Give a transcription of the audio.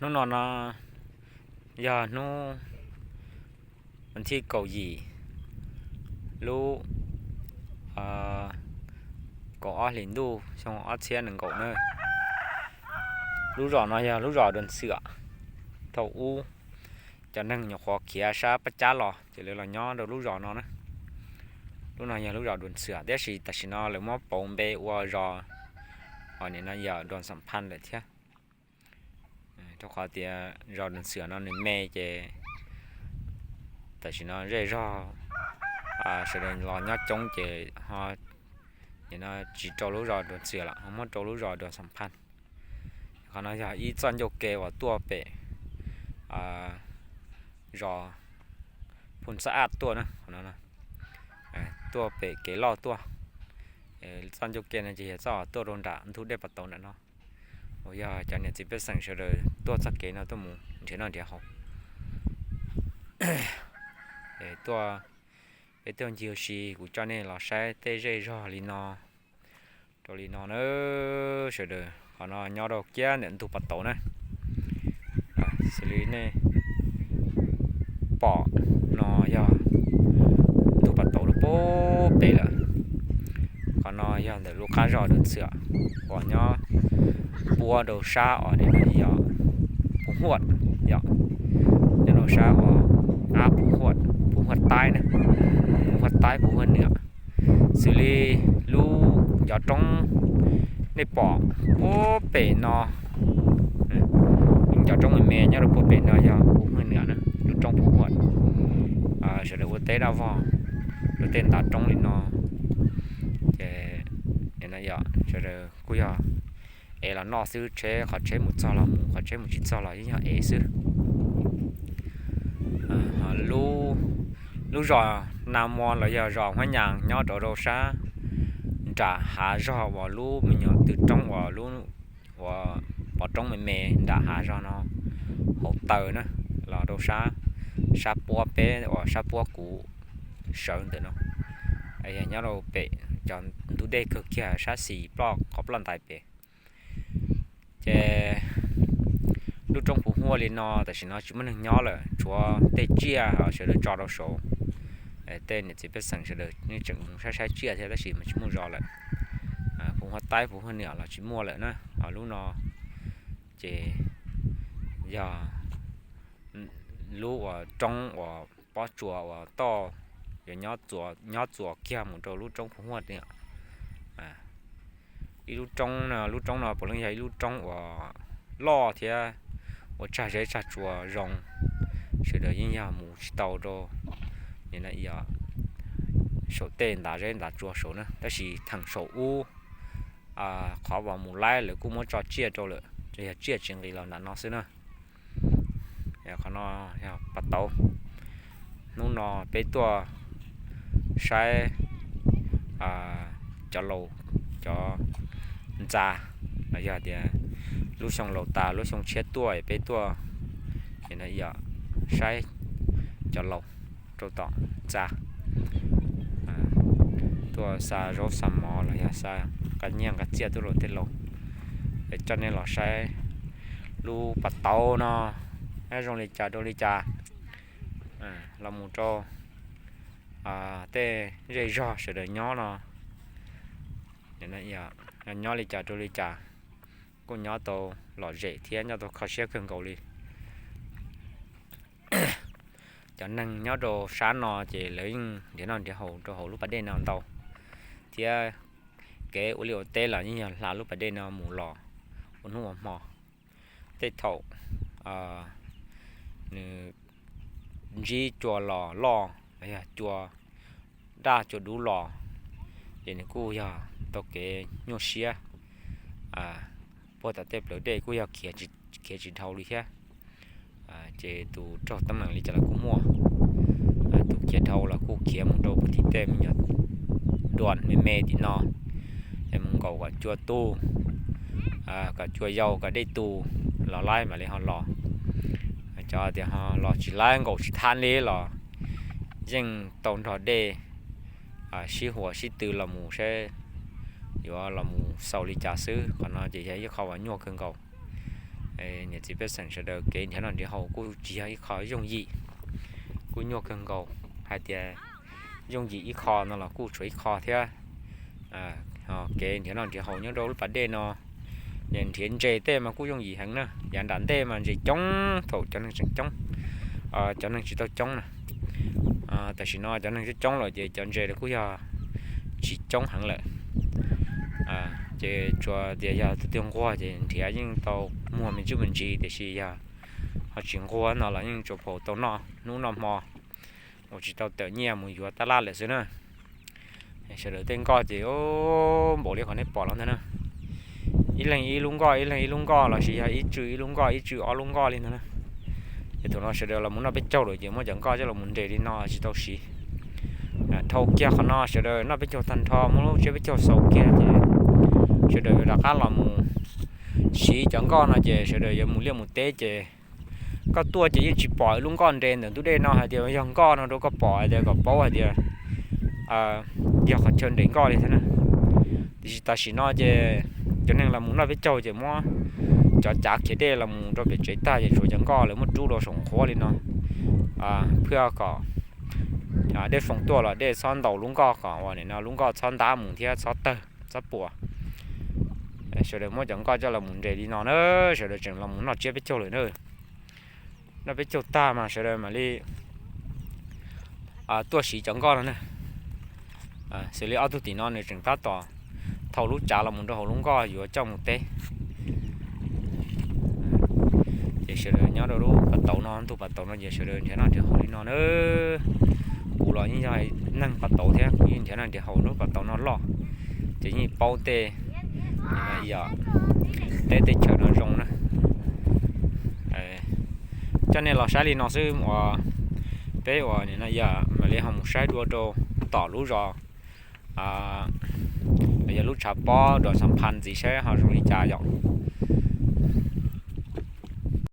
Hnub no no yog hnub vas thib kaum yim lub kaum ob hlis ntuj xyoo ob txhiab nees nkaum na. Lub zos no yog lub zos Dua Ntxwm. Thaum ub cov neeg nyuam qhuav khiav sab Paj Cab los ces lawv los nyob rau lub zos no na. Lub no yog lub zos Dua Ntxwm, tiam sis tam sim no lawv muab pauv npe ua zos, o, nim no yog Dua Xam Phaj lawm thiab. Rau qhov tias zos Dua Ntxwm no nws me ces tam sim no zej zog sawv daws los nyob coob ces ho nim no tsis rau lub zos Dua Ntxwm lawm, ho muab rau lub zos Dua Xam Phaj. Qhov no yog ib txoj ncauj ke uas tuaj pem zos Phu Ntxaj Aj tuaj na, qhov no tuaj pem kev loj tuaj. Txoj ncauj ke no ces yog txoj tuaj rau nram ntug dej Pas Tauv nram no, uas yog cov niam txiv pej xeem sawv daws tuaj txoj kev no tuaj mus nrhiav noj nrhiav haus. Tuaj, peb tuaj ncig ua si, kuv coj nej los saib tej zej zog li no rau li no na sawv daws. Qhov no nyob rau kiab ntawm ntug Pas Tauv na. Xws li nej pom no yog ntug Pas Tauv rau puag pem lawm. Qhov no yog ntawm lub qab zos Dua Ntxwm uas nyob puab rau sab os, nim no yog Phu Huaj, yog nyob rau sab uas ab Phu Huaj, Phu Huaj Taib na, Phu Huaj Taib, Phu Huaj Nwm. Xws li lub cov roob nej pom puag pem no, lub cov roob me me nyob rau puag pem no yog Phu Huaj Nwm na, lub roob Phu Huaj. Sawv daws ua teb daj vog rau tej ntav roob li no. Ces sawv daws kuj yog ev los noj xwb, tsheb, qhov tsheb mus txog los mus, qhov tsheb mus tsis txog los yeej yog ev xwb. Lub zos Na Mo los yog zos Huab Nyas nyob rau rau sab nram hav zog uas lub me nyuam tw roob uas lub uas pov roob me me nram hav zog no hauv taw na, los rau sab, sab puab peb uas sab puab kuv sawv ntawm no, yog nyob rau pem cov ntug dej kawg kiag sab xis ploj qhov ploj ntais pem. Ces lub roob Phu Huaj li no tam sim no tsis muaj neeg nyob lawm, tshuav tej tsiaj sawv daws tso rau saud. Tej niam txiv pej xeem sawv daws yeej tseem mus saib saib tsiaj thiab tab sis mas tsis muaj zos lawm. Phu Huaj Taib, Phu Huaj Nwm los tsis muaj lawm na. Ho lub no ces yog lub uas roob uas pob tsuas uas toj yuav nyob txuas kiag mus rau lub roob Phu Huaj Nwm. Ib lub roob no, lub roob no puav leej yog ib lub roob uas loj thiab ua tsag zeb tsag tsua zoo, sawv daws yeej yog mus tsis tau rau saum tej ntav zeb ntav tsua saud na, tab sis theem saum ub qhov uas mus laib lawv kuj muab tso tsiaj rau lawm, yog tsiaj tsis nqis los nram no xwb na. Qhov no yog Pas Tauv. Hnub no peb tuaj saib cov laus, cov ntxa, los yog tias lub xyoo laus tas lub xyoo tshiab tuaj peb tuaj saib cov laus rau tom ntxa, tuaj xa zaub xa mov los yog xa nqa nyiaj nqa txiaj tuaj rau tej laus. Es coj nej los saib lub Pas Tauv no nyob zoo li cas rau li cas, los mus rau tej zej zog sawv daws nyob no, nyob li cas rau li cas, kuj nyob tau lom zem thiab nyob tau kho siab kawg nkaus li. Cov neeg nyob rau sab no ces lawv yeej nrhiav noj nrhiav haus rau hauv lub pas dej no ntau, thiab kev ua liaj ua teb los yeej yog hla lub pas dej no mus los ua hnub ua hmo. Tej thaum nws ntsib cua los loj los yog cua daj cua dub los, ces nws kuj yog tau kev nyuaj siab. Puag tom tej plawv dej kuj yog khiav tsis dhau li thiab. Ces tus raug teeb meem li cas los kuj muaj, tus khiav dhau los kuj khiav mus rau puag tim tej me nyuam duam me me tim no, es mus nkaum kom cua tu, kom cua yau kom dej tu los laib mam li ho los. Cov tias ho los tsis laib nkaum tsis thab li los yeej tau nrog dej sib huas sib tw los mus saib yuav los mus xaus li cas xwb. Qhov no ces yog ib qho uas nyuaj kawg nkaus. Niam txiv pej xeem sawv daws, kev nrhiav noj nrhiav haus kuj tsis yog ib qho yooj yim, kuj nyuaj kawg nkaus. Hais tias yooj yim ib qho no los kuj tshuav ib qho thiab. Kev nrhiav noj nrhiav haus nyob rau lub pas dej no, nrhiav ntses tej mas kuj yooj yim heev na. Yav nram ntej mas ntses coob thaum cov neeg tseem coob, cov neeg tsis tau coob na. Tam sim no cov neeg coob coob lawm ces cov ntses kuj yog tsis coob heev lawm. Ces tsuas tias yog tus twg nquag ces nrhiav yeej tau muag me ntsis me ntsis, tiam sis yog ho tsis nquag no los yeej tsuas phau tau noj hnub noj hmo, uas tsis tau tawm nyiaj mus yuav tab laj lawm xwb na. Sawv daws tej nkoj ces npaum li qhov nej pom los ntag na. Ib leeg ib lub nkoj, ib leeg ib lub nkoj, los sis yog ib tswm ib lub nkoj, ib tswm ob lub nkoj li ntag na. Ces thaum no sawv daws los mus noj peb caug lawm ces muab cov nkoj coj los mus nres li no tsis tau siv. Dhau kiag qhov no sawv daws noj peb caug tag nrho, muab lub tsiab peb caug xaus kiag ces sawv daws yuav rov qab los mus siv cov nkoj no ces sawv daws yuav mus liaj mus teb ces koj tuaj ces yeej tsis pom ib lub nkoj nres ntawm ntug dej no hais tias yog nkoj no rau koj pom hais tias kom paub hais tias yog qhov chaw nres nkoj li thiab na. Tiam sis tam sim no ces cov neeg los mus noj peb caug ces muab cov cav khiav dej los mus rau pem tsev tag ces tshuav cov nkoj lawv muab rub rau saum qhuav li no, phiaj kom dej foo tuaj los dej txhob ntaus lub nkoj, kom uas nim no lub nkoj txhob ntab mus thiab txhob tawg txhob puas. Sawv daws muab cov nkoj coj los mus nres li no na, sawv daws tseem los mus noj tsiab peb caug lawm na. Noj peb caug tag mas sawv daws mam li tuaj siv cov nkoj no na. Xws li ob tug tim no nws tseem tab tom thau lub tsav los mus rau hauv lub nkoj yuav coj mus teb. Ces sawv daws nyob rau lub pas tauv no, ntug pas tauv no ces sawv daws nrhiav noj nrhiav haus li no na. Kuv los yeej yog neeg pas tauv thiab, kuv yeej nrhiav noj nrhiav haus lub pas tauv no loj, ces yeej paub tej, yog teb tej chaw no zoo na. Coj nej los saib li no xwb uas peb uas nim no yog mam li ho mus saib dua rau tom lub zos, yog lub tshav pob rau Xam Phas ntxiv saib ho zoo li cas yom.